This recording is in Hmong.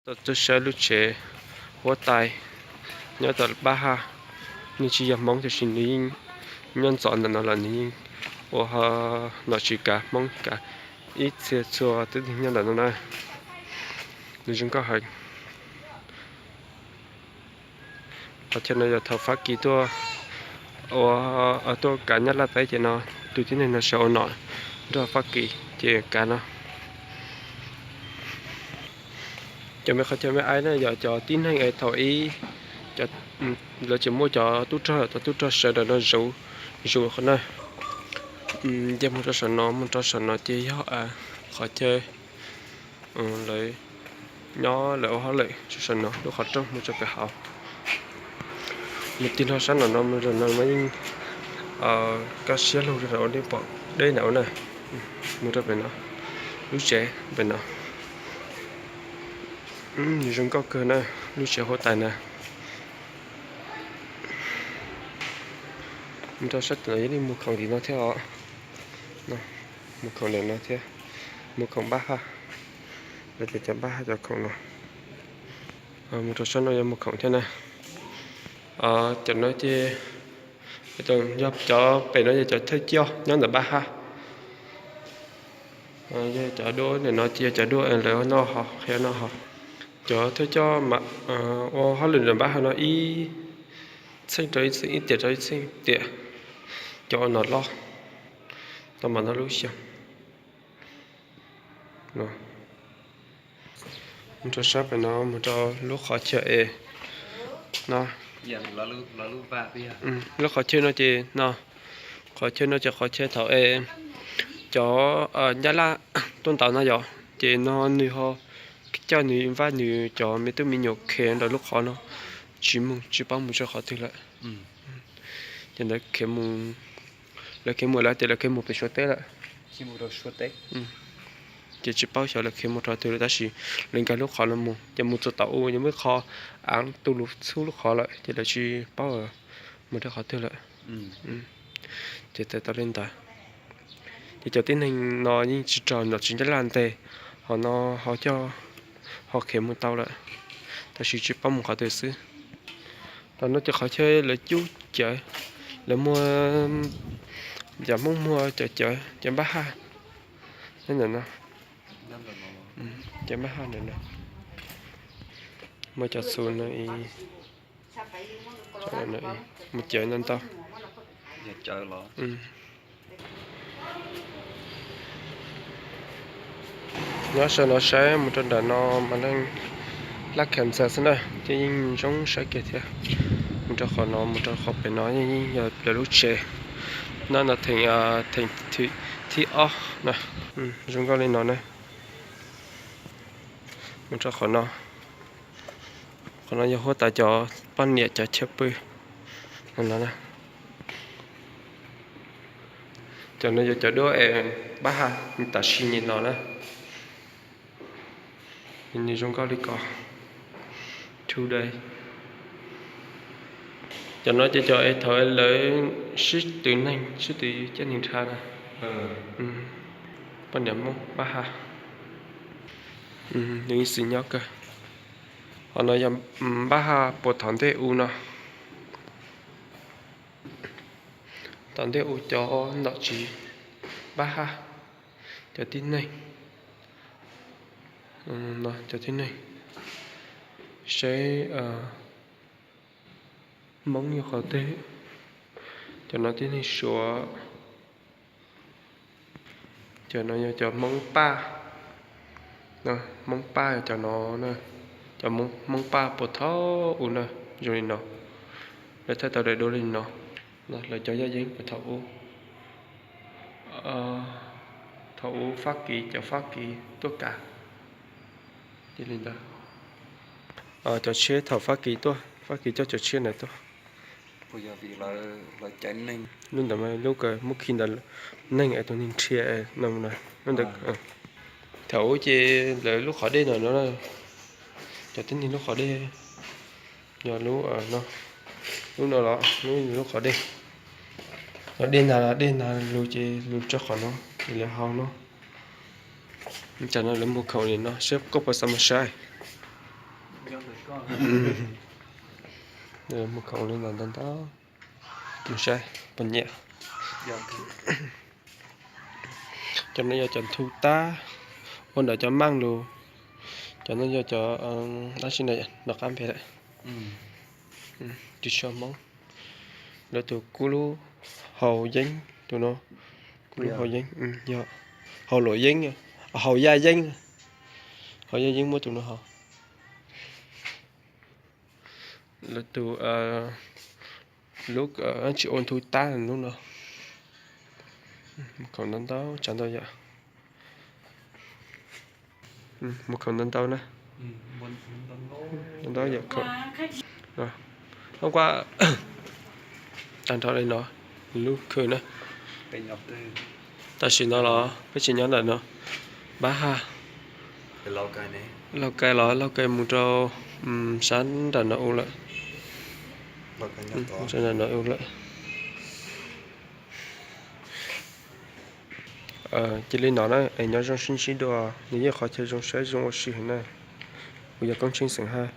Tuaj saib lub tsev huab tais nyob tom Npab Haj. Nws tsis yog Hmoob tiam sis nws yeej nyob ntxov ntawm no los nws yeej ua nom tswv kav Hmoob kav ib txhia txhua tib neeg nyob ntawm no na. Nws zoo nkauj heev. Qhov chaw no yog thaum Fab Kis tuaj ua, tuaj kav Nyab Laj teb ces no tus tib neeg no sawv ua nom nrog Fab Kis ces kav no. Cov me qhov chaw me aib na yog cov tib neeg es thaum ib, lawv tseem muaj cov tub rog, cov tub rog sawv daws no zuv, zuv qhov na. Nce mus rau saum no, mus rau saum no ces yog qhov chaw lawv nyob lawv ua hauj lwm, saum no lub qhov rooj mus rau pem hauv. Mus tig los sab nram no, mus rau no mas yeej kaj siab lug rau ua dej pom dej nram ua na. Mus rau pem no, lub tsev pem no. Nws zoo nkauj kawg na, lub tsev huab tais na. Mus rau sab tim no yog li mus khoom tim no thiab os. Mus khoom ntawm no thiab, mus khoom Npab Haj. Lawv tias cov Npab Haj cov khoom no. Mus rau sab no yog mus khoom thiab na. Cov no ces, yog cov pem no yog cov thawj coj nyob ntawm Npab Haj. Yog cov duab ntawm no ces yog cov duab lawv noj ho, qhia noj ho. Cov thawj coj ua hauj lwm ntawm Npab Haj no ib txheej rau ib txheej, ib tiam rau ib txheej tiam. Cov ua nom loj tau mam noj lub xyoo. Mus rau sab pem no mus rau lub qhov chaw es no. Lub qhov chaw no ces no, qhov chaw no ces qhov chaw thaum es cov Nyab Laj tuaj ntaus no yom, ces no nws ho coj nws npaj nws cov me tub me nyuam khiav ntawm lub qhov no, tsis mus tsis paub mus rau qhov twg lawm. Ces ntawd khiav mus, lawv khiav mus lawv tias lawv khiav mus pem Suav teb lawm. Ces tsis paub xyov lawv khiav mus rau twg lawm tab sis lawv nkag lub qhov no mus ces mus txog tom u ces muaj ib qho av tu lub txhub lub qhov lawm ces lawv tsis paub mus rau qhov twg lawm. Ces txawm tau li ntawd. Ces cov tib neeg no yeej tsis raug nom tswv Nyab Laj ntes, ho no ho coj, ho khiav mus tau lawm, tab sis tsis paub mus qhov twg xwb. Tam no ces qhov chaw lawv cub cawv, lawv muag, cov Hmoob muag cov cawv, cov Npab Haj nyob ntawm no. Cov Npab Haj ntawm no, muag cov txhuv no, muag cawv ntau ntau. Nyob sawv no saib mus rau nram no mas leej laj khev ntxawg xwb na, ces yeej zoo saib kiag thiab. Mus rau qhov no, mus rau qhov pem no yeej yog lawv lub tsev. No no theem, theem thib ob na. Zoo nkauj li no na. Mus rau qhov no, qhov no yog huab tais cov poj niam cov chaw pw no na. Cov no yog cov duab es Npab Haj tam sim nim no na. Nws zoo nkauj li ko. Today. Cov no ces cov es thaum lawv sib tw neeg, sib tw caij neeg dhau na. Poj niam Hmoob Npab Haj. Nws ib txwm nyob kawg. Qhov no yog Npab Haj puas thaum ntej u no. Thaum ntej u cov nom tswv Npab Haj, cov tib neeg, cov tib neeg saib Hmoob yog qhov twg. Cov no tib neeg Suav. Cov no yog cov Hmoob Paj. Hmoob Paj cov no, cov Hmoob Paj puas thaum u na, zoo li no. Lawv thaij tau daim duab li no. Lawv cov yaj yeeb puas thaum ub. Thaum ub Fab Kis, cov Fab Kis tuaj kav. Cia li ntawd. Cov tshiab thaum Fab Kis tuaj, Fab Kis coj cov tshiab ntawd tuaj. Lub ntawd mas lub kws muab khi ntawd, neeg es tus neeg nrhiav no. Lub ntawd, thaum ub ces lawv lub qhov dej no no, cov tib neeg lub qhov dej, yog lub no, lub no los lub, lub qhov dej. Yog dej nag, dej nag lug ces lug rau qhov no, ces lawv hau no. Tam no lawv muag khoom li no saib koj puas xav mus saib. Mus khoom li ntawd ntau ntau. Mus saib puas nyiam. Cov no yog cov nthu tab, ua ntawm cov maaj lug. Cov no yog cov dab tsi na, nov qab npe lawm. Ris tsho Hmoob. Lawv tus kub lub haus yeeb, tus no, kub lub haus yeeb, yog haus luam yeeb, haus yaj yeeb. Haus yaj yeeb muab tus no haus. Lawv tus lub dab tsi ua nthu tab lub no. Mus khoom ntau ntau, tsav ntau yam. Mus khoom ntau ntau na. Ntau ntau yam khoom. Hoob kuab tag nrho li no, lub khw na. Tam sim no los peb tsis nyob ntawm no, npab haj. Lauj Kaim los Lauj Kaim mus rau sab nram no u lawm. Sab nram no u lawm. Cia li no na, es nyob zoo sib ntsib dua, nws yeej qhov chaw zoo saib zoo ua si heev na. Kuv yog Koob Tsheej xeem Haj.